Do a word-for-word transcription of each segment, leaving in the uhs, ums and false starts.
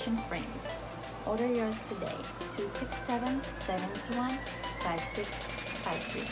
Frames. Order yours today, two six seven, seven two one, five six five three.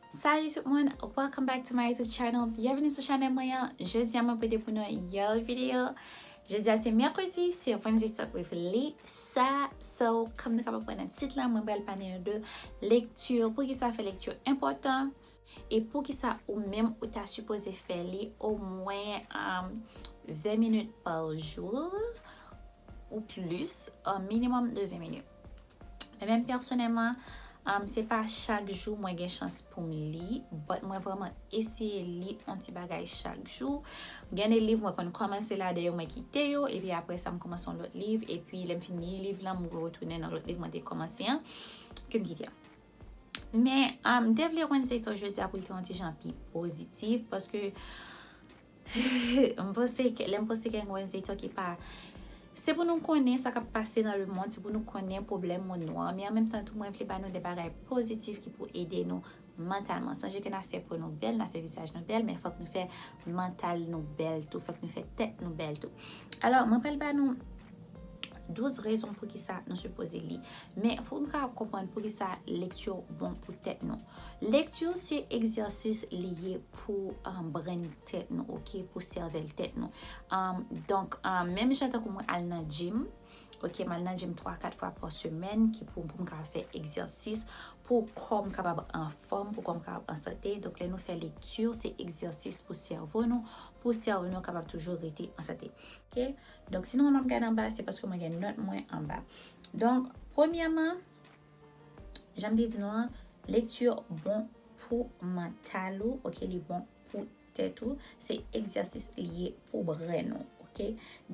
Salut tout moun, welcome back to my YouTube channel. Byenveni sou chanèl mwen an. Jodi a mwen pote pou nou yon video. Jodi a se mèkredi, se Wednesday Talk with Lisa. So, kòm nou kapab wè nan tit la, mwen pral pale nou de lekti, poukisa fè lekti enpòtan, e poukisa ou menm ou ta sipoze fè li omwen um, ven minit pa jou ou plis, un minimum de ven minit. Men menm pèsonèlman, um, se pa chak jou mwen gen chans pou m li, but mwen vrèman eseye li yon ti bagay chak jou. Gen de liv mwen konn kòmanse ladan yo, mwen kite yo, epi apre sa m kòmanse yon lòt liv, epi lè m fin li liv la, m retounen nan lòt liv mwen te kòmanse an, ke m kite an. Men, um, m te vle Wednesday Talk jodi a pou l te yon ti jan pi pozitif, paske m panse ke, lè m panse ke Wednesday Talk ki pa, se pou nou konnen sa k ap pase nan lemonn, se pou nou konnen pwoblèm moun nou an. Men an menm tan tou, mwen vle ba nou de bagay pozitif ki pou ede nou mantalman. Sonje ke n a fè po nou bèl, n a fè vizaj nou bèl, men fòk nou fè mantal nou bèl tou, fòk nou fè tèt nou bèl tou. Alò, mwen pral ba nou douz rezon poukisa nou sipoze li. Men fòk nou kapab konprann poukisa lekti bon pou tèt nou. Lekti se egzèsis li ye pou um, brenn tèt nou, ok? Pou sèvèl tèt nou. Um, donk, um, menm jan tankou mwen al nan gym, ok, m al nan gym twa, kat fwa pa semèn, ki pou, pou m kapab fè egzèsis, pou kò m kapab anfòm, pou kò m kapab an sante. Donk, lè nou fè lekti, se egzèsis pou sèvo nou, pou sèvo nou kapab toujou rete an sante. Ok? Donk, si nou wè m ap gade anba, se paske mwen gen nòt mwen anba. Donk, premyèman, jan m te di nou an, lekti bon pou mantal ou, ok, li bon pou tèt ou, se egzèsis li ye pou brenn ou, ok?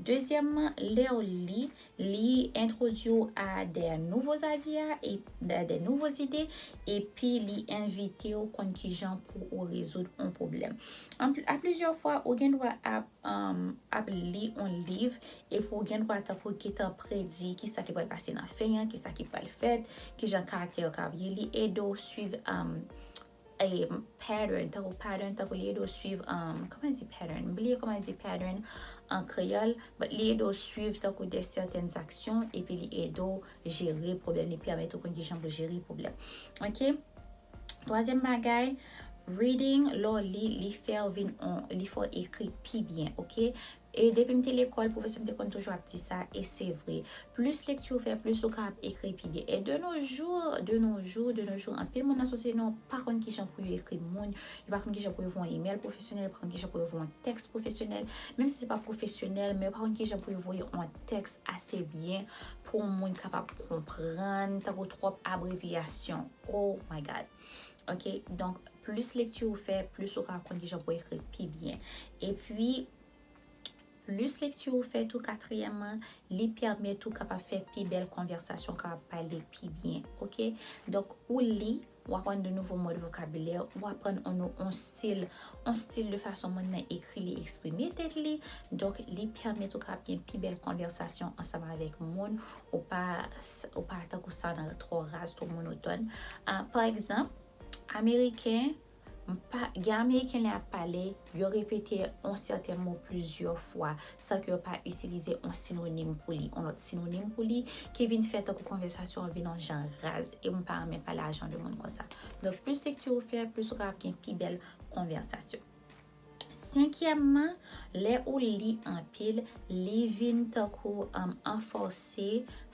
Dezyèmman, lè w li, li entwodui w a de nouvo zadi a, e de, de nouvo zide, epi li envite w konn kijan pou ou rezoud yon pwoblèm. An pl-, a plizyè fwa, ou gen dwa ap, um, ap li yon liv, epi ou gen dwa tankou gentan predi kisa ki pral pase nan fen an, kisa ki pral fèt, kijan karaktè yo ka vire, li ede w swiv, um, e, pattern, tankou pattern, tankou li ede w swiv, um, kòman di pattern? M bliye kòman di pattern an kreyòl, but li ede w swiv tankou de sètèn aksyon, epi li ede w jere pwoblèm, li pèmèt ou konn kijan pou jere pwoblèm. Ok? Twazyèm bagay, reading, lè w li, li fè w vin on, li fè w ekri pi byen, ok? E depi m te lekòl, pwofesè m te konn toujou ap di sa, e se vre. Plis lekti ou fè, plis ou kapab ekri pi byen. E de nos jours, de nos jours, de nos jours, anpil moun nan sosyete nou pa konn kijan pou yo ekri moun, yo pa konn kijan pou yo voye yon email pwofesyonèl, yo pa konn kijan pou yo voye yon tèks pwofesyonèl, menm si se pa pwofesyonèl, men yo pa konn kijan pou yo voye yon tèks ase byen pou yon moun kapab konprann, tankou twòp abrevyasyon. Oh my God. Ok, donk, plis lekti ou fè, plis ou ka konn kijan pou ekri pi byen. Epi, plis lekti ou fè tou, katriyèmman, li pèmèt ou kapab fè pi bèl konvèsasyon, kapab pale pi byen, ok? Donk, ou li, ou aprann de nouvo mòd vokabilè, ou aprann on, on stil, on stil de fason moun nan ekri li, eksprime tèt li. Donk, li pèmèt ou kapab gen pi bèl konvèsasyon ansanm avèk moun, ou pa, ou pa tankou sa nan twò raz, twò monotòn. Ah, pa egzanp, Ameriken, m pa, gen Ameriken lè y ap pale, yo repete yon sèten mo plizyè fwa, san ke yo pa itilize yon sinonim pou li, yon lòt sinonim pou li, ki vin fè tankou konvèsasyon an vin yon jan raz, e m pa renmen pale a jan de moun konsa. Donk, plis lekti ou fè, plis ou kapab gen pi bèl konvèsasyon. Senkyèmman, lè ou li anpil, li vin tankou, um, ranfòse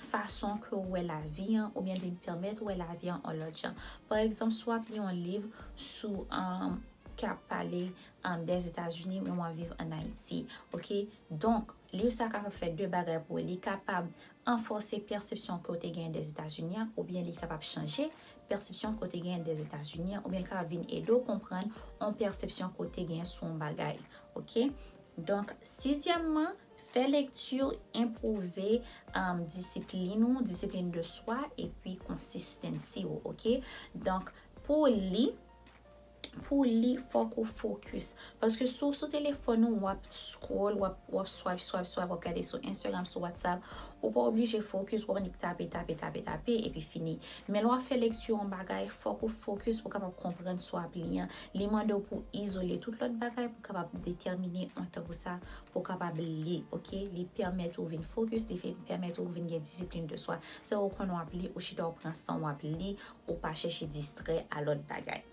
fason ke w wè lavi an, oubyen li pèmèt ou wè lavi an yon lòt jan. Pa egzanp, si w ap li yon liv sou, um, k ap pale, um, Dèzetazini, men w ap viv ann Ayiti, ok? Donk, liv sa a kapab fè de bagay pou ou. Li kapab ranfòse pèsepsyon ke w te genyen Dèzetazini an, oubyen li kapab chanje pèsepsyon ke w te genyen Dèzetazini an, oubyen li kapab vin ede w konprann yon pèsepsyon ke w te genyen sou yon bagay. Ok? Donk, sizyèmman, fè lekti, enpwouve, um, disiplin ou, disiplin de swa, epi konsistansi ou, ok? Donk, pou w li, Pou li, fòk ou focus. Paske si w sou telefòn ou, w ap scroll, w ap, w ap swipe, swipe, swipe, w ap gade sou Instagram, sou WhatsApp, ou pa oblije focus, w ap annik tape, tape, tape, tape, epi fini. Men lè w ap fè lekti yon bagay, fòk ou focus pou w kapab konprann sa w ap li an. Li mande w pou w izole tout lòt bagay pou w kapab detèmine yon tan pou sa, pou w kapab li, oke? Li pèmèt ou vin focus, li pèmèt ou vin gen disiplin de swa. Se ou konn w ap li, ou chita w pran san w ap li, ou pa chèche distrè a lòt bagay.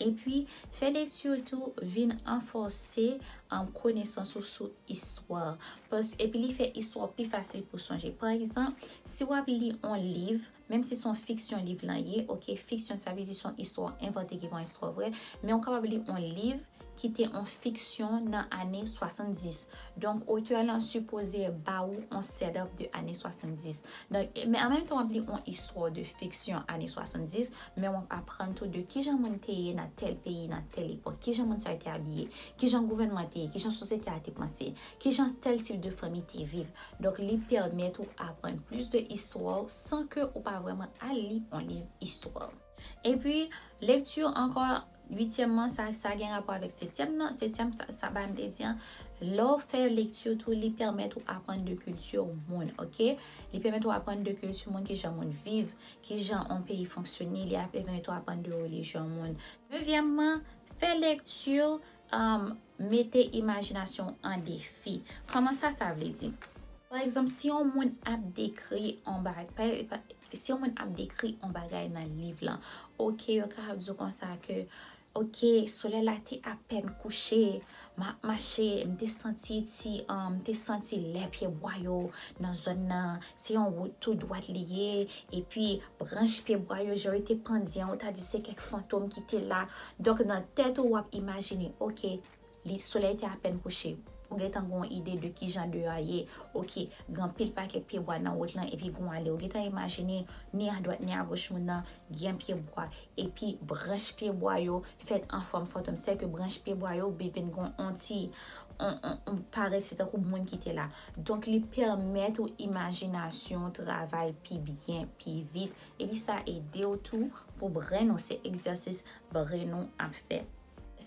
Epi, fè lekti tou vin ranfòse um, konesans ou sou istwa. Pas, epi li fè istwa pi fasil pou sonje. Pa egzanp, si w ap li yon liv, menm si se yon fiksyon liv lan ye, oke, fiksyon sa vle di se yon istwa envante ki pa yon istwa vrè, men ou kapab li yon liv ki te yon fiksyon nan ane swasanndis. Donk, otè lan sipoze ba ou yon setup de ane swasanndis. Donk, men an menm tan w ap li yon istwa de fiksyon ane swasanndis, men w ap aprann tou de kijan moun te ye nan tèl peyi, nan tèl epòk, kijan moun sa yo te abiye, kijan gouvènman te ye, kijan sosyete a te panse, kijan tèl tip de fanmi te viv. Donk, li pèmèt ou aprann plis de istwa w san ke ou pa vrèman al li yon liv istwa. Epi, lekti ankò, uityèmman, sa, sa gen rapò avèk setyèm nan. Setyèm, sa, sa bagay m te di an, lè w fè lekti tou, li pèmèt ou aprann de kilti moun, oke? Li pèmèt ou aprann de kilti moun, kijan moun viv, kijan yon peyi fonksyone, li ap pèmèt ou aprann de relijyon moun. Nevyèmman, fè lekti um, mete imajinasyon w an defi. Kòman sa, sa vle di? Pa egzanp, si yon moun ap dekri yon bagay, pa, pa, si yon moun ap dekri yon bagay nan liv lan, oke, yo kapab di w konsa ke, oke, solèy la te apèn kouche, m ap mache, m te santi ti, um, m te santi lè pye bwa yo nan zòn nan, se yon wout tou dwat li ye, epi branch pye bwa yo, jan yo te pandye an, ou ta di se kèk fantom ki te la. Donk, nan tèt ou, w ap imajine, oke, li, solèy te apèn kouche. Ou gentan gen yon ide de kijan deyò a ye. Oke, gen anpil pakèt pye bwa nan wout lan, epi gen yon ale. Ou gentan imajine, ni adwat, ni agoch moun nan, gen pye bwa. Epi, branch pye bwa yo fèt an fòm fantom. Sèke branch pye bwa yo vin gen yon ti, on, on, on parèt se tankou moun ki te la. Donk, li pèmèt ou imajinasyon w travay pi byen, pi vit. Epi sa ede w tou pou brenn ou, se egzèsis brenn ou ap fè.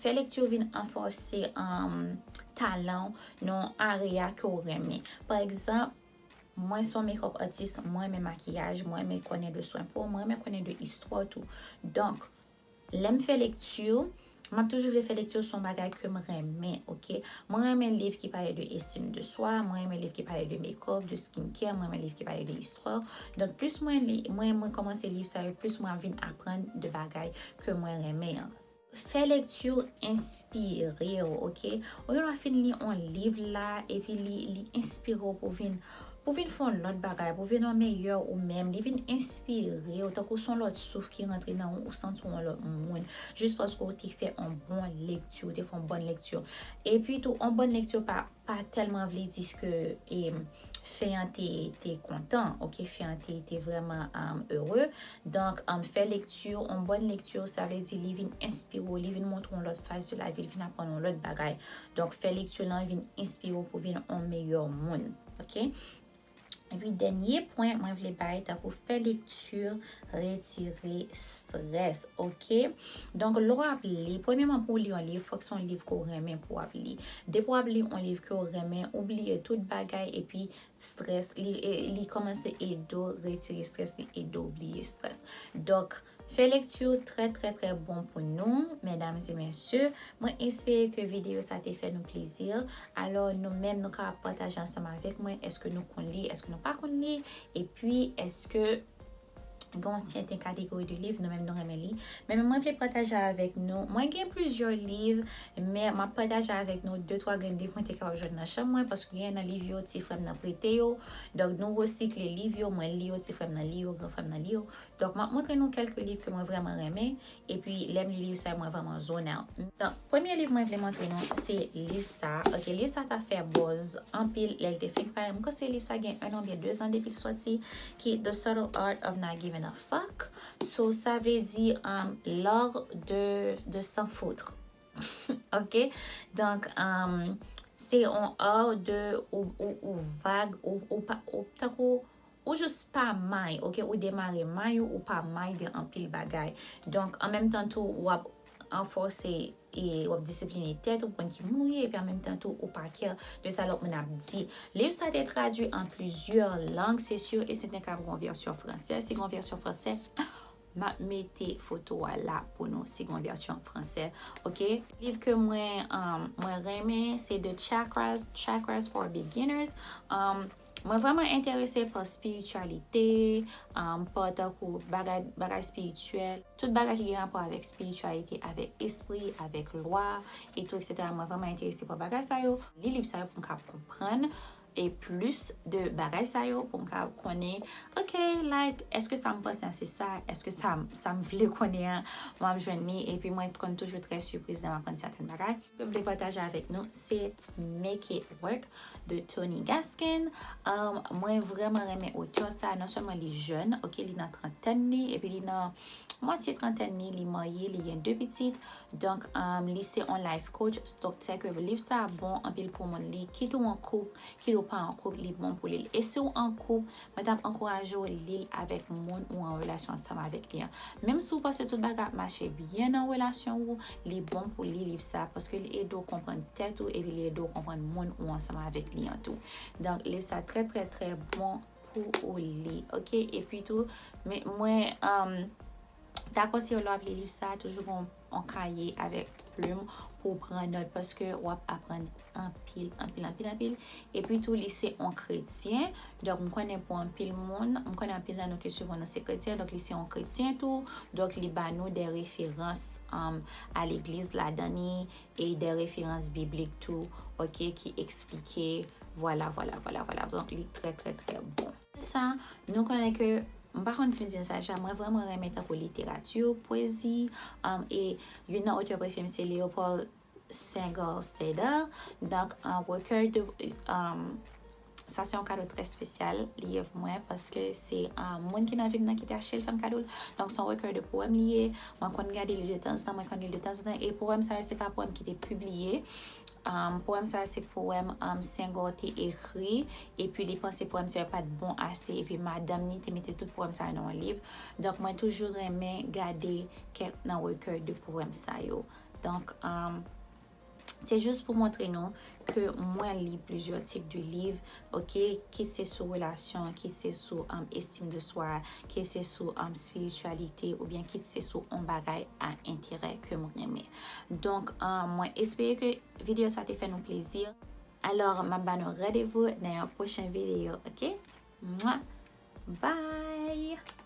Fè lekti vin ranfòse, um, talan w nan yon area ke w renmen. Pa egzanp, mwen se yon makeup artist, mwen renmen makiyaj, mwen renmen konnen de swen po, mwen renmen konnen de istwa tou. Donk, lè m fè lekti, m ap toujou vle fè lekti sou yon bagay ke m renmen, oke? Mwen renmen liv ki pale de estim de swa, mwen renmen liv ki pale de makeup, de skincare, mwen renmen liv ki pale de istwa. Donk, plis mwen li, mwen, mwen kòmanse liv sa yo, plis mwen ap vin aprann de bagay ke mwen renmen an. Fè lekti enspire w, oke? Ou gen dwa fin li yon liv la, epi li, li enspire w pou vin, pou vin fè yon lòt bagay, pou vin yon meyè ou menm. Li vin enspire w, tankou se yon lòt souf ki rantre nan ou, ou santi w yon lòt moun. Jis paske w te fè yon bon lekti, ou te fè yon bòn lekti. Epi tou, yon bòn lekti pa, pa tèlman vle di ke, em, fen an te, te kontan, oke, fen an te, te vrèman, um, ere. Donk, um, fè lekti, yon bòn lekti, sa vle di li vin enspire w, li vin montre w yon lòt faz de lavi, li vin aprann w yon lòt bagay. Donk, fè lekti lan vin enspire w pou vin yon meyè moun, oke? Epi, dènye pwen mwen vle bay, tankou fè lekti, retire strès, oke? Donk, lè w ap li, premyèman, pou w li yon liv, fòk se yon liv ke w renmen pou w ap li. Depi w ap li yon liv ke w renmen, ou bliye tout bagay, epi strès, li, e, li kòmanse ede w retire strès, li ede w bliye strès. Donk, fè lekti trè, trè, trè bon pou nou, medam e mesye. Mwen espere ke videyo sa te fè nou plezi. Alò, nou menm, nou kapab pataje ansanm avèk mwen. Èske nou konn li? Èske nou pa konn li? Epi, èske gen yon sèten kategori de liv nou menm nou renmen li? Men mwen vle pataje avèk nou. Mwen gen plizyè liv, men m ap pataje avèk nou de twa grenn liv mwen te kapab jwenn nan chanm mwen, paske gen nan liv yo, ti frè m nan prete yo. Donk, nou resikle liv yo, mwen li yo, ti frè m nan li yo, gran frè m nan li yo. Donk, m ap montre nou kèlke liv ke mwen vrèman renmen, epi lè m li liv sa yo, mwen vrèman zone out. Donk, premye liv mwen vle montre nou, se liv sa. Oke, liv sa ta fè buzz anpil lè l te fin parèt. M panse liv sa gen en an oubyen de zan depi l sòti, ki The Subtle Art of Not Giving a Fuck. So, sa vle di, um, l'art de, de s'en foutre. Oke? Donk, um, se yon art de ou, ou, ou vag, ou, ou pa, ou, tankou, ou jis pa may, oke? Ou demare may ou, ou pa may de anpil bagay. Donk, an menm tan tou, w ap ranfòse e w ap disipline tèt ou, konn ki moun ou ye, epi an menm tan tou ou pa care de sa lòt moun ap di. Liv sa te tradui an plizyè lang, se sur e sèten k ap gon vèsyon fransè. Si gon vèsyon fransè, m ap mete foto a la pou nou si gon vèsyon fransè, oke? Liv ke mwen, um, mwen renmen, se The Chakras, Chakras for Beginners. Um, mwen vrèman enterese pa spirityalite, um, pa tankou bagay, bagay spirityèl, tout bagay ki gen rapò avèk spirityalite, avèk espri, avèk lwa, e tou, etsetera. Mwen vrèman enterese pa bagay sa yo. Li liv sa yo pou m ka konprann e plis de bagay sa yo pou m ka konnen, oke, like, èske sa m panse an se sa, èske sa, sa m vle konnen an, m ap jwenn li, epi mwen konn toujou trè sipriz lè m aprann sèten bagay. Ke m vle pataje avèk nou, se Make It Work de Toni Gaskin. Um, mwen vrèman renmen otè sa, non sèlman li jèn, oke, li nan trantèn li, epi li nan mwatye trantèn li, li marye, li gen de pitit. Donk, um, li se yon life coach. Donk, se ke liv sa bon anpil pou moun li. Kit ou an koup, kit ou pa an koup, li bon pou li. E si w an koup, mwen t ap ankouraje w li l avèk moun ou an relasyon ansanm avèk li an. Menm si w panse tout bagay ap mache byen nan relasyon ou, li bon pou li liv sa, paske li ede w konprann tèt ou, epi li ede w konprann moun ou ansanm avèk li an tou. Donk, liv sa trè, trè, trè bon pou ou li, oke? Epi tou, men, mwen, um, ta konseye w lè w ap li liv sa, toujou gon yon kaye avèk plim pou w pran nòt, paske w ap aprann anpil, anpil, anpil, anpil. Epi tou, li se yon kretyen. Donk, m konnen pou anpil moun, m konnen anpil nan nou ki swiv mwen, nou se kretyen. Donk, li se yon kretyen tou. Donk, li ba nou de referans, um, a legliz ladan li e de referans biblik tou, oke, ki eksplike, vwala, vwala, vwala, vwala. Donk, li trè, trè, trè bon. Sa, nou konnen ke, m pa konn si m di sa deja, mwen vrèman renmen tankou literati, pwezi, um, e youn nan otè prefere m se Léopold Senghor Seder. Donk, an recueil de, um, sa se yon kado trè espesyal li ye pou mwen, paske se, um, moun ki nan vi m nan ki te achte l fè m kado l. Donk, se yon recueil de powèm li ye. Mwen konn gade li de tanzantan, mwen konn li de tanzantan. E powèm sa yo, se pa powèm ki te pibliye. Um, powèm sa yo, se powèm, um, Senghor te ekri. Epi li panse powèm sa yo pa t bon ase. Epi madanm ni te mete tout powèm sa yo nan yon liv. Donk, mwen toujou renmen gade kèk nan recueil de powèm sa yo. Donk, um, se jis pou montre nou ke mwen li plizyè tip de liv, oke, kit se sou relasyon, kit se sou, um, estim de swa, kit se sou, um, spirityalite, oubyen kit se sou on bagay a enterè ke m renmen. Donk, um, mwen espere ke videyo sa te fè nou plezi. Alò, m ap ba nou randevou nan yon pwochen videyo, oke? Mwa! Bye!